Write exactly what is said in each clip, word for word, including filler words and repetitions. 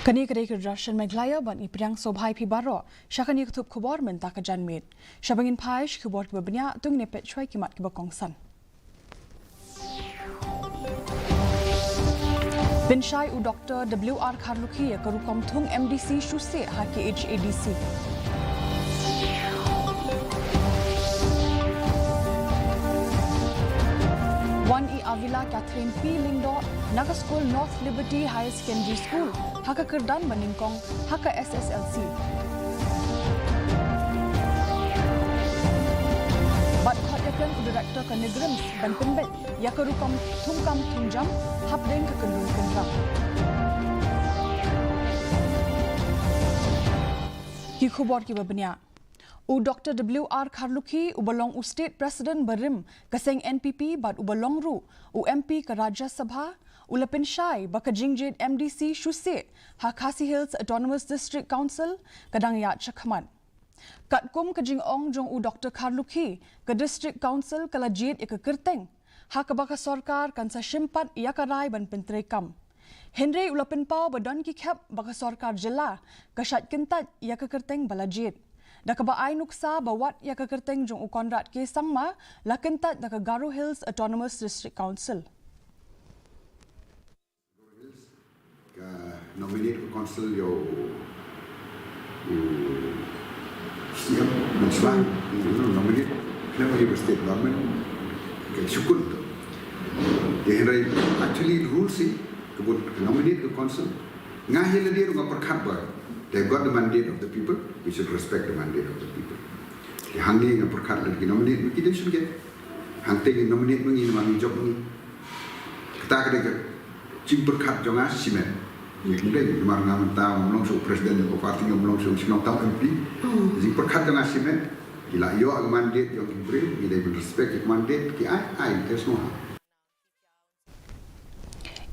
Kane ka dei ka Doorshan Meghalaya bad ngi pdiang sngewbha ïa phi baroh sha kane ka thup khubor mynta ka janmiet. Sha ba ngin phai sha ki khubor kiba bniah, to ngin ïa peit shuwa ïa ki mat kiba kongsan. Pynshai u Doktor W R Kharlukhi ïa ka rukom thung M D C shu seh ha K H A D C. Wan i Avila Catherine P Lyngdoh na ka skul North Liberty Higher Secondary School ha ka kyrdan ba nyngkong ha ka S S L C. Bad khot ïakren u Director ka NEIGRIHMS ban pynbeit ïa ka rukom thungkam thungjam hapdeng ka kynrung kynrang. Ki khubor kiba bniah. U Doktor W R Kharlukhi, uba long u State President barim ka seng N P P bad uba long ruh u M P ka Rajya Sabha, u la pynshai ba ka jingjied M D C shu seh ha Khasi Hills Autonomous District Council ka dang ïaid shakhmat. Katkum ka jingong jong u Doktor Kharlukhi, ka District Council ka la jied ïa ka kyrteng, ha kaba ka sorkar kan sa shim pat ïa ka rai ban pyntreikam. Hynrei u la pynpaw ba don ki khep ba ka sorkar jylla ka shait kyntait ïa ka kyrteng ba la jied, da kaba ai nuksa ba wat ïa ka kyrteng jong u Conrad K Sangma la kyntait da ka Garo Hills Autonomous District Council. Ka nominate ka council ïa u, u C M, Mr. Nominate khlem ïa u state government, ka shu kut to. Te hynrei actually rules hi ka bud ka nominate ka council, nga hi lade ruh nga pyrkhat ba they got the mandate of the people, we should respect the mandate of the people. Te hangne nga pyrkhat lada ki nominate ma ki, they should get. Hangta ki nominate ma ngi, namar ngi jop ma ngi. Kata ka dei ka jingpyrkhat jong nga shimet. Ngi kum dei, namar nga mynta ngam long shuh president jong ka party, ngam long shuh shnong tam M P. Jingpyrkhat jong nga shimet. Ki la ïoh ka mandate jong ki briew, ngi dei ban respect ki mandate, ki ai, ai, there's no harm.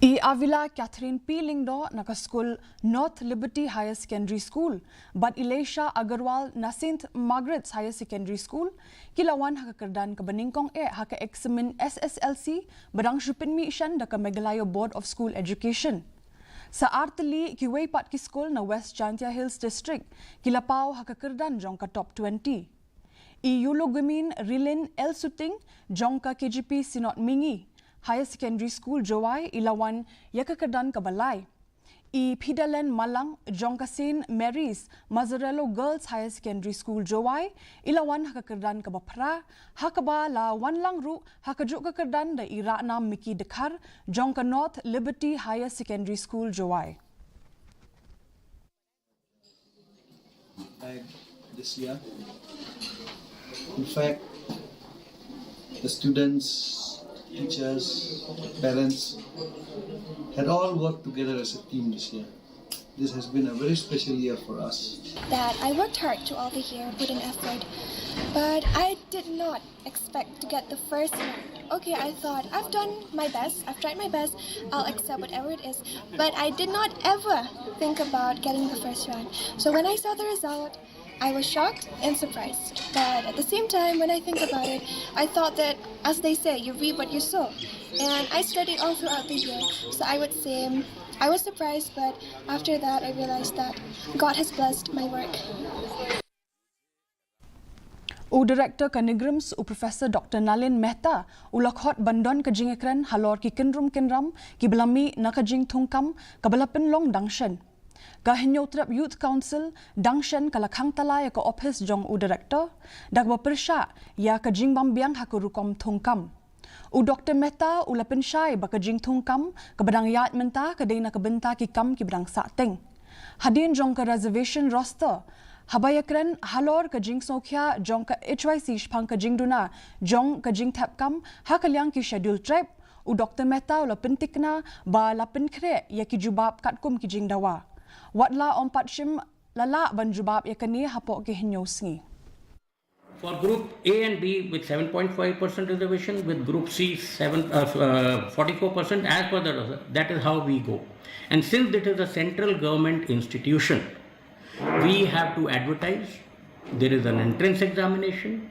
I Avila Catherine P Lyngdoh na ka skul North Liberty Higher Secondary School bad i Leisha Agarwal na Saint Margaret's Higher Secondary School ki la wan ha ka kyrdan kaba nyngkong eh ha ka eksamin S S L C ba dang shu pynmih shen da ka Meghalaya Board of School Education. Sa ar tylli kiwei pat ki skul na West Jaintia Hills District ki la paw ha ka kyrdan jong ka top twenty. I Yulugumin Rilin L Suting jong ka K J P Synod Mingi Higher Secondary School Jowai i la wan ïa ka kyrdan kaba lai. I Phidalen Malang jong ka Saint Mary's Mazzarello Girls Higher Secondary School Jowai i la wan ha ka kyrdan kaba phra, ha kaba la wan lang ruh ha kajuh ka kyrdan da i Rahnam Miki Dkhar jong ka North Liberty Higher Secondary School Jowai. Like this year. In fact, the students, teachers, parents had all worked together as a team this year. This has been a very special year for us. That I worked hard throughout the year, put in effort, but I did not expect to get the first round. Okay, I thought, I've done my best, I've tried my best, I'll accept whatever it is. But I did not ever think about getting the first round. So when I saw the result, I was shocked and surprised. But at the same time, when I think about it, I thought that, as they say, you reap what you sow. And I studied all throughout the year, so I would say I was surprised, but after that, I realized that God has blessed my work. U Director ka NEIGRIHMS, u Professor Doctor Nalin Mehta, u la khot ban don ka jingïakren halor ki kynrum kynram kiba la mih na ka jingthungkam kaba la pynlong dang shen. Ka Hynñiewtrep Youth Council dang shen ka la khang tala ïa ka ophis jong u Director da kaba pyrshah ïa ka jingbym biang ha ka rukom thungkam. U Doctor Mehta u la pynshai ba ka jingthungkam kaba dang ïaid mynta ka dei na ka bynta ki kam kiba dang sahteng. Hadien jong ka reservation roster, haba ïakren halor ka jingsngewkhia jong ka H Y C shaphang ka jingduna jong ka jingthep kam ha ka liang ki Scheduled Tribe, u Doctor Mehta u la pyntikna ba la pynkhreh ïa ki jubab katkum ki jingdawa. Wat la ym pat shym la lah ban jubab ïa kane hapoh ki hynñiew sngi. For group A and B with seven point five percent reservation, with group C seven, uh, uh, forty-four percent as per the, that is how we go. And since it is a central government institution, we have to advertise, there is an entrance examination,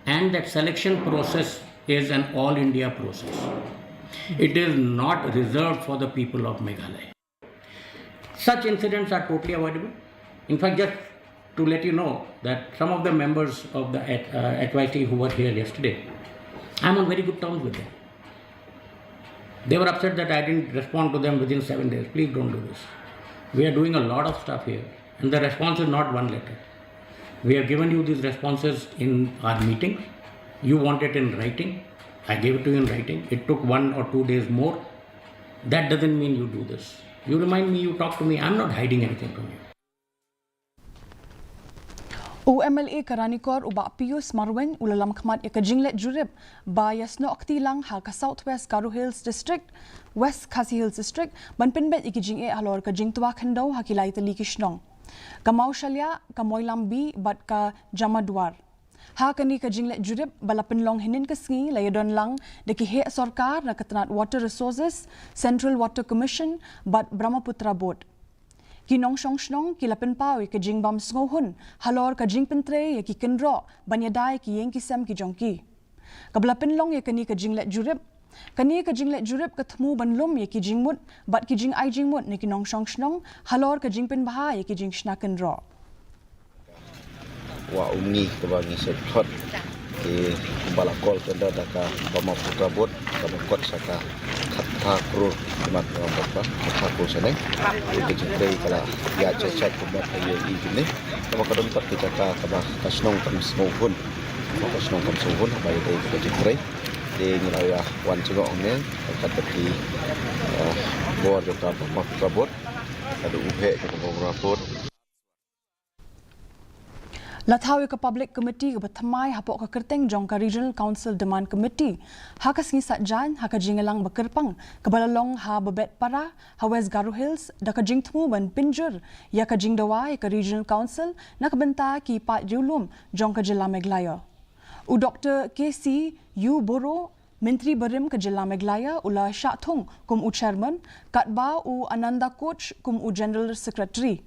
and that selection process is an all India process. It is not reserved for the people of Meghalaya. Such incidents are totally avoidable. In fact, just to let you know that some of the members of the uh, H Y T who were here yesterday, I'm on very good terms with them. They were upset that I didn't respond to them within seven days. Please don't do this. We are doing a lot of stuff here, and the response is not one letter. We have given you these responses in our meeting. You want it in writing. I gave it to you in writing. It took one or two days more. That doesn't mean you do this. You remind me, you talk to me. I'm not hiding anything from you. U M L A ka Ranikor u Bah Pius Marwein u la lam khmat ïa ka jingleit jurip ba ïasnoh kti lang ha ka South West Garo Hills District, West Khasi Hills District, ban pynbeit ïa ki jingeh halor ka jingtwa khyndew ha ki lai tylli ki shnong. Ka Mawshaliah, ka Moilambi bad ka Jamaduar. Ha kane ka jingleit jurip ba la pynlong hynnin ka sngi la ïadon lang da ki heh sorkar na ka tnat Water Resources, Central Water Commission bad Brahmaputra Board. Ki nongshong shnong ki la pynpaw ïa ka jingbym sngewhun halor ka jingpyntrei ïa ki kynroh ban ïada ïa ki ïing ki sem ki jong ki. Kaba la pynlong ïa kane ka jingleit jurip. Kane ka jingleit jurip ka thmu ban lum ïa ki jingmut bad ki jingai jingmut na ki nongshong shnong halor ka jingpynbha ïa ki jingshna kynroh. Wa umni kaba ngi sep hot ki bala kol kenda da ka Brahmaputra Board kaba kot sa ka khatha krur kimat ka bapa khatha krur sene. Ki jingtrei kala ïa cha cha kumba ka ïa i kine kaba ka don pat ki jaka kaba ka shnong kam sngewhun. Kaba ka shnong kam sngewhun ba ïa dei ka jingtrei. Te ngi la ïa wan chyngoh ong ne ka kat ki bor jong ka Brahmaputra Board. Ka du u he ka Brahmaputra Board. La thaw ïa ka Public Committee kaba thymmai hapoh ka kyrteng jong ka Regional Council Demand Committee ha ka sngi Saitjaiñ ha ka jingïalang ba kyrpang kaba la long ha Babetpara ha West Garo Hills da ka jingthmu ban pynjur ïa ka jingdawa ïa ka Regional Council na ka bynta ki paid riewlum jong ka jylla Meghalaya. U Doktor K C Yuboro, Myntri barim ka jylla Meghalaya u la shah thung kum u chairman, katba u Ananda Koch kum u general secretary.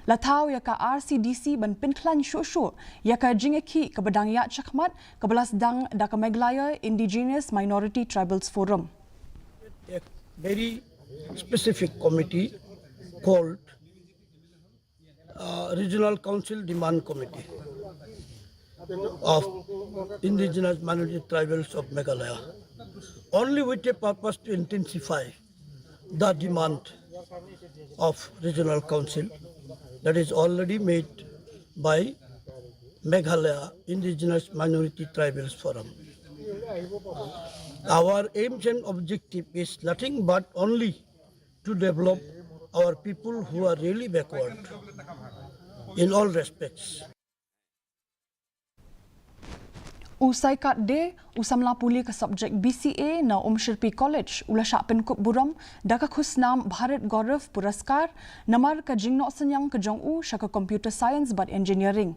La thaw ïa ka R C D C ban pynkhlaiñ shuh shuh ïa ka jingïakhih kaba dang ïaid shakhmat kaba la sdang da ka Meghalaya Indigenous Minority Tribals Forum. A very specific committee called uh, Regional Council Demand Committee of Indigenous Minority Tribals of Meghalaya, only with a purpose to intensify the demand of Regional Council that is already made by Meghalaya Indigenous Minority Tribals Forum. Our aims and objective is nothing but only to develop our people who are really backward in all respects. U Saikat De, u samla pule ka subject B C A na Umshyrpi College, u la shah pynkup burom da ka khusnam Bharat Gaurav Puraskar namar ka jingnoh synñiang ka jong u sha ka computer science bad engineering.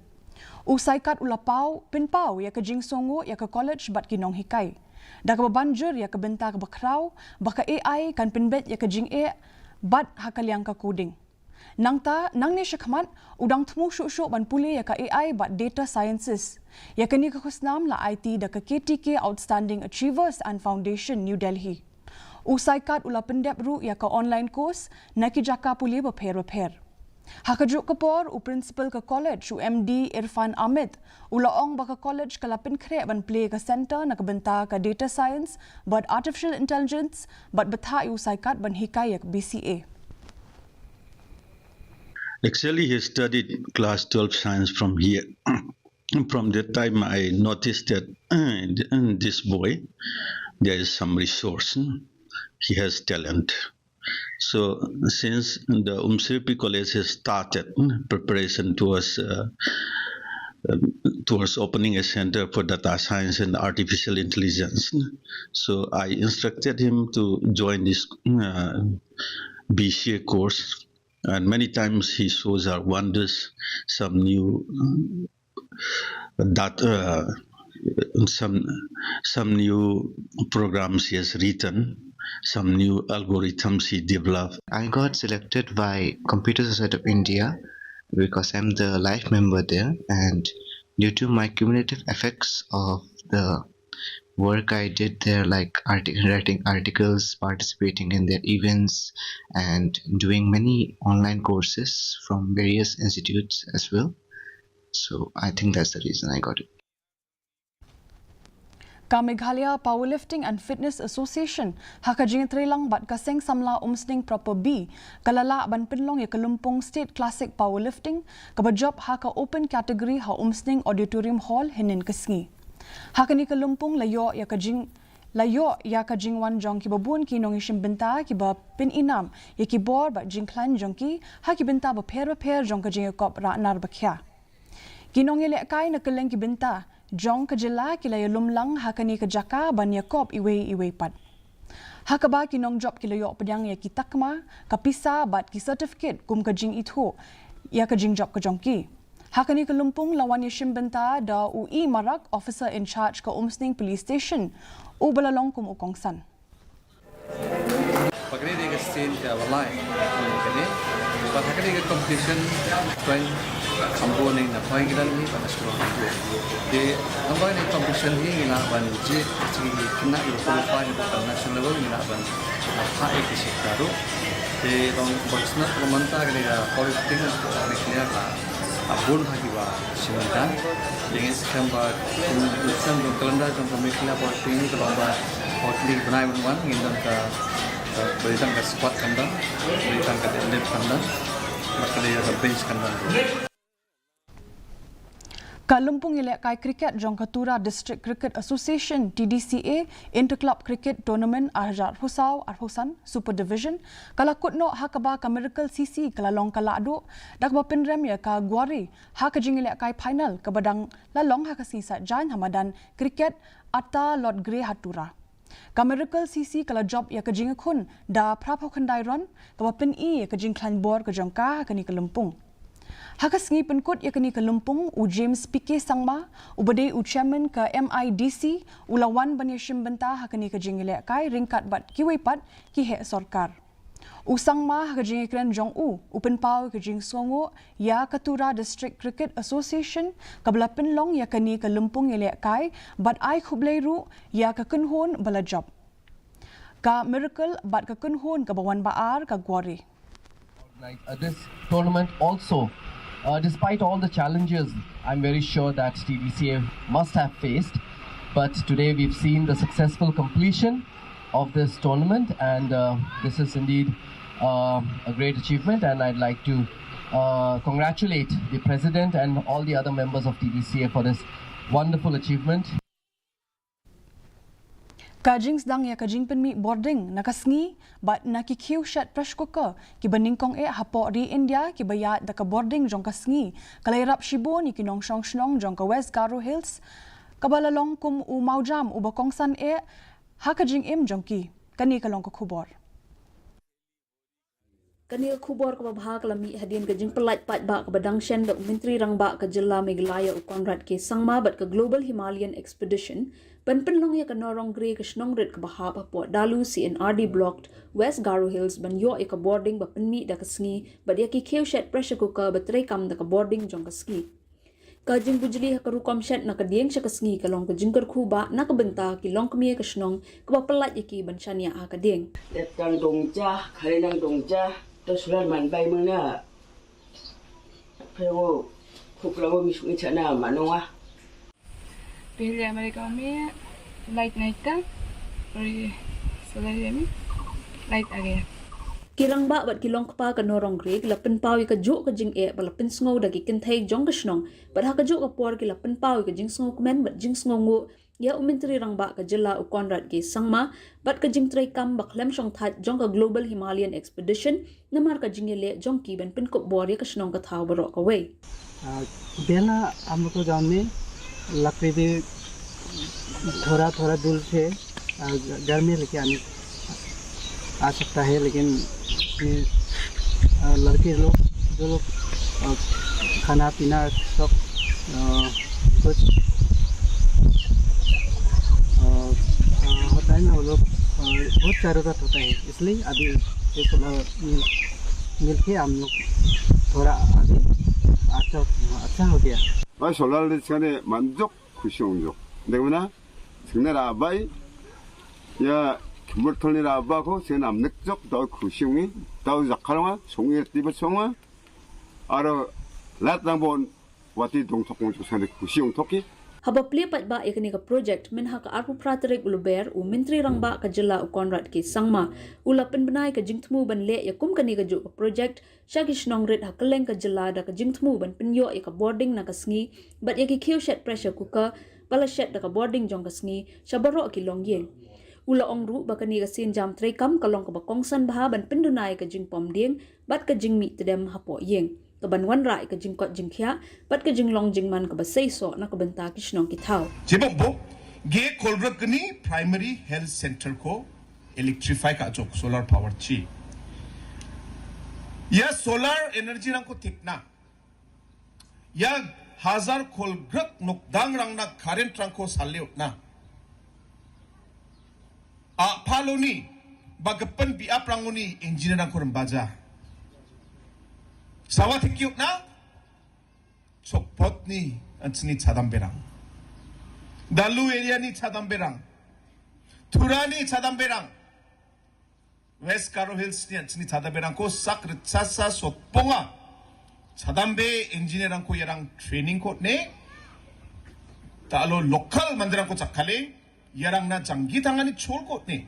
U Saikat u la paw pynpaw ïa ka jingsngew ïa ka college bad ki nonghikai da kaba ban jur ïa ka bynta kaba khraw ba ka A I kan pynbeit ïa ka jingeh bad ha ka liang ka coding. Nangta, nangne shakhmat, u dang thmu shuh shuh ban pule ïa ka A I bad data sciences. Ïa kane ka khusnam la aiti da ka K T K Outstanding Achievers and Foundation, New Delhi. U Saikat u la pyndep ruh ïa ka online course na ki jaka pule bapher bapher. Ha kajuh ka por, u principal ka college, u M D Irfan Ahmed, u la ong ba ka college ka la pynkhreh ban plie ka center na ka bynta ka data science bad artificial intelligence bad bthah ïa u Saikat ban hikai ïa ka B C A. Actually, he studied class twelve science from here. From that time, I noticed that uh, in this boy, there is some resource. He has talent. So since the Umshyrpi College has started preparation towards uh, um, towards opening a center for data science and artificial intelligence, so I instructed him to join this uh, B C A course. And many times he shows our wonders, some new that uh, some some new programs he has written, some new algorithms he developed. I got selected by Computer Society of India because I'm the life member there, and due to my cumulative effects of the work I did there, like artic- writing articles, participating in their events, and doing many online courses from various institutes as well. So I think that's the reason I got it. Ka Meghalaya Powerlifting and Fitness Association ha ka jingtreilang bad ka Seng Samla Umsning Proper B ka la lah ban pynlong ïa ka lympung State Classic Powerlifting kaba jop ha ka open category ha Umsning Auditorium Hall hynnin ka sngi. Ha kane ka lympung la ïoh ïa ka jing la ïoh ïa ka jingwan jong kiba bun ki nongïashim bynta kiba pyn-inam ïa ki bor bad jingkhlaiñ jong ki ha ki bynta bapher bapher jong ka jingïakop rah nar ba khia. Ki nongïalehkai na kylleng ki bynta jong ka jylla ki la ïalum lang ha kane ka jaka ban ïakop iwei iwei pat. Ha kaba ki nongjop ki la ïoh pdiang ïa ki takma, ka pisa bad ki certificate kum ka jingithuh ïa ka jingjop ka jong ki. Ha kane ka lympung la wan ïashim bynta da u E Marak, Officer in Charge ka Umsning Police Station, uba la long kum u kongsan. Ba kane dei ka sien ka walai kane. Ba ha kane ka competition twen kambo ne na poi gidan ni ba na suro. Te namba ne competition hi ngi na ban je sigi kena ïa qualify ni ba national level ngi na ban ha ïa ki sikta ru. Te dong ba sna ko manta kane ka power thing ko ne kene ka a bun ha kiba shim bynta. Ding is kam ba kum kum jong calendar jong ka Meghalaya Powerlifting ni ka long ba powerlifting bnai wan wan ngin don ka bari tang ka squat kan don, bari tang ka deadlift kan don, bad ka dei ka bench kan don. Ka lympung ïalehkai cricket jong ka Tura District Cricket Association, T D C A, Inter Club Cricket Tournament arhajar arphewsaw arphewsan Super Division ka la kut noh ha kaba ka Miracle C C ka la long ka lahduh da kaba pynrem ïa ka Gwari ha ka jingïalehkai final kaba dang la long ha ka sngi Saitjaiñ ha madan cricket Atta Lord Grey ha Tura. Ka Miracle C C ka la jop ïa ka jingïakhun da phraphew khyndai run kaba pyni ïa ka jingkhlaiñ bor ka jong ka ha kane ka lympung. Ha ka sngi pynkut ïa kane ka lympung u James P K Sangma uba dei u chairman ka M I D C u la wan ban ïashim bynta ha kane ka jingïalehkai ryngkat bad kiwei pat ki heh sorkar. U Sangma ha ka jingïakren jong u u pynpaw ïa ka jingsngewnguh ïa ka Tura District Cricket Association kaba la pynlong ïa kane ka lympung ïalehkai bad ai khublei ruh ïa ka kynhun ba la jop, ka Miracle bad ka kynhun kaba wan ba ar ka Gwari. Like uh, this tournament also, uh, despite all the challenges, I'm very sure that T D C A must have faced. But today we've seen the successful completion of this tournament, and uh, this is indeed uh, a great achievement. And I'd like to uh, congratulate the president and all the other members of T D C A for this wonderful achievement. Ka jingsdang ïa ka jingpynmih bording na ka sngi bad na ki khiew shet pressure cooker kiba nyngkong eh hapoh ri India kiba ïaid da ka bording jong ka sngi ka la ïarap shibun ïa ki nongshong shnong jong ka West Garo Hills kaba la long kum u mawjam uba kongsan eh ha ka jingim jong ki. Kane ka long ka khubor. Kane ka khubor kaba bha ka la mih hadien ka jingpyllait paidbah kaba dang shen da u Myntri Rangbah ka Jylla Meghalaya u Conrad K Sangma bad ka Global Himalayan Expedition ban pynlong ïa ka Norong Grey ka shnong rit kaba hap hapoh Dalu C and R D Block West Garo Hills ban ïoh ïa ka bording ba pynmih da ka sngi bad ïa ki khiew shet pressure cooker ba treikam da ka bording jong ka sngi. Ka jingbujli ha ka rukom shet na ka dieng sha ka sngi ka long ka jingkyrkhu ba na ka bynta ki longkmie ka shnong kaba pyllait ïa ki ban shaniah ha ka dieng. Dep tang dong ja, khare nang dong ja, to sulan man bai mena. Phe wo, khuk la wo mi suk ni chana ma nong ah. Pele Amerika mi light naita, ri solari mi light age. Ki rangbah bad ki longkpa ka Norong Grey ki la pynpaw ïa ka juh ka jingeh ba la pynsngew da ki kynthei jong ka shnong bad ha ka juh ka por ki la pynpaw ïa ka jingsngew kmen bad jingsngew nguh ïa u Myntri Rangbah ka Jylla u Conrad K Sangma bad ka jingtreikam ba khlem shongthait jong ka Global Himalayan Expedition namar ka jingïaleh jong ki ban pynkup bor ïa ka shnong ka thaw baroh kawei. बेला हम लोग को गांव में लकड़ी भी थोड़ा थोड़ा दूर से घर में लेके आने आ सकता है, लेकिन लड़के लोग जो लोग खाना पीना सब कुछ होता है ना, वो लोग बहुत ज़रूरत होता है, इसलिए अभी ये सोलर मिल, मिल के हम लोग थोड़ा अभी अच्छा, अच्छा हो गया। Ba solar le chane manjok khushong jok. Dekho na? Nera bai, ya, kibur thol nera ba ko, sen am nek jok, dau khusiung i, dau jakhalonga, sung i tiba songa, aro lat nang bon, wati dong thok ngon sang de khusiung thok i. Haba plie pat ba ïa kane ka project, mynha ka arphew phra tarik u Lber, u Myntri Rangbah ka jylla u Conrad K Sangma, u la pynbna ïa ka jingthmu ban leh ïa kum kane ka juh ka project, sha ki shnong rit ha kylleng ka jylla da ka jingthmu ban pynïoh ïa ka bording na ka sngi, bad ïa ki khiew shet pressure cooker, ba la shet da ka bording jong ka sngi, sha baroh ki longïing. U la ong ruh ba kane ka sien jam treikam ka long kaba kongsan bha ban pynduna ïa ka jingpom dieng, bad ka jingmih tdem hapoh ïing. Kaban wanrah ïa ka jingkoit jingkhiah, bad ka jinglong jingman kaba seisoh na ka bynta ki shnong ki thaw. Jibok bo, ge Kolgrak kani primary health center ko electrify ka jok solar power chi. Ya solar energy nang ko thik na. Ya hajar Kolgrak nokdang rang na current rang ko saliut na. A phaloni, ba kepen bi ap rang uni engineer nang ko rembaja. Sawa thik yuk na. Sokpot ni, ansini chadam berang. Dalu area ni chadam berang. Thura ni chadam berang. West Garo Hills ni ansini chadam berang ko sak rechasa sokponga. Chadam be engineer ang ko yarang training ko ne. Ta lo local mandirang ko chakale. Yarang na janggi tangani chol ko ne.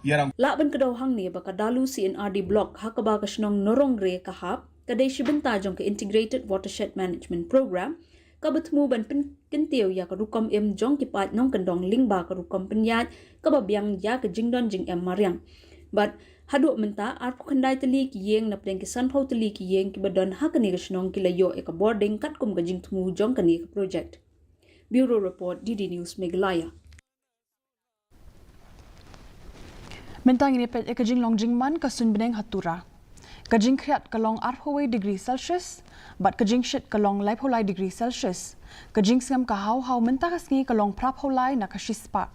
Yarang. Lah ban kdew hangne ba ka Dalu C and R D block ha kaba ka shnong Norongre ka hap, ka dei shi bynta jong ka Integrated Watershed Management Program, kaba thmu ban pynkyntiew ïa ka rukom im jong ki paid nongkyndong lyngba ka rukom pynïaid kaba biang ïa ka jingdon jingem mariang. Bad haduh mynta arphew khyndai tylli ki ïing napdeng ki sanphew tylli ki ïing kiba don ha kane ka shnong ki la ïoh ïa ka bording katkum ka jingthmu jong kane ka project. Bureau Report, D D News Meghalaya. Mynta ngin ïa peit ïa ka jinglong jingman ka suiñ bneng ha Tura. Ka jingkhriat ka long arphew wei degree Celsius, bad ka jingshit ka long laiphew lai degree Celsius. Ka jingsngem ka haw haw mynta ka sngi ka long phraphew lai na ka shispah.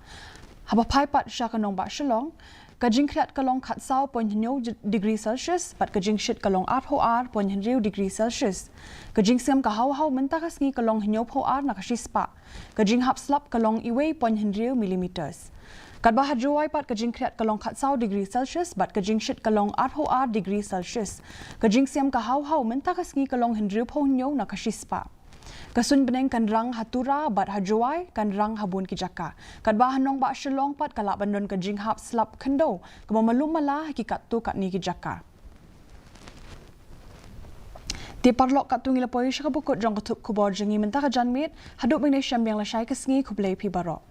Haba phai pat sha ka nongbah Shillong, ka jingkhriat ka long khatsaw point hynñiew degree Celsius, bad ka jingshit ka long arphew ar point hynriew degree Celsius. Ka jingsngem ka haw haw mynta ka sngi ka long hynñiewphew ar na ka shispah. Ka jinghap slap ka long iwei point hynriew millimeters. Katba ha Jowai pat ka jingkhriat ka long khatsaw degree Celsius, bad ka jingshit ka long arphew ar degree Celsius. Ka jingsngem ka haw haw mynta ka sngi ka long hynriewphew hynñiew na ka shispah. Ka suiñ bneng kan rang ha Tura bad ha Jowai kan rang ha bun ki jaka. Katba ha nongbah Shillong pat ka lah ban don ka jinghap slap khyndew kaba malu mala ha ki katto katne ki jaka. Te paralok, katto ngi la poi sha kaba kut jong ka thup khubor jong ngi mynta ka janmiet. Haduh mynne shem biang lashai ka sngi, khublei phi baroh.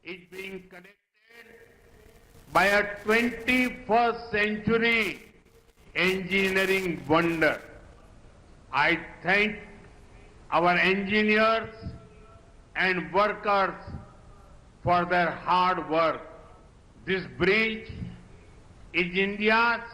Is being connected by a twenty-first century engineering wonder. I thank our engineers and workers for their hard work. This bridge is India's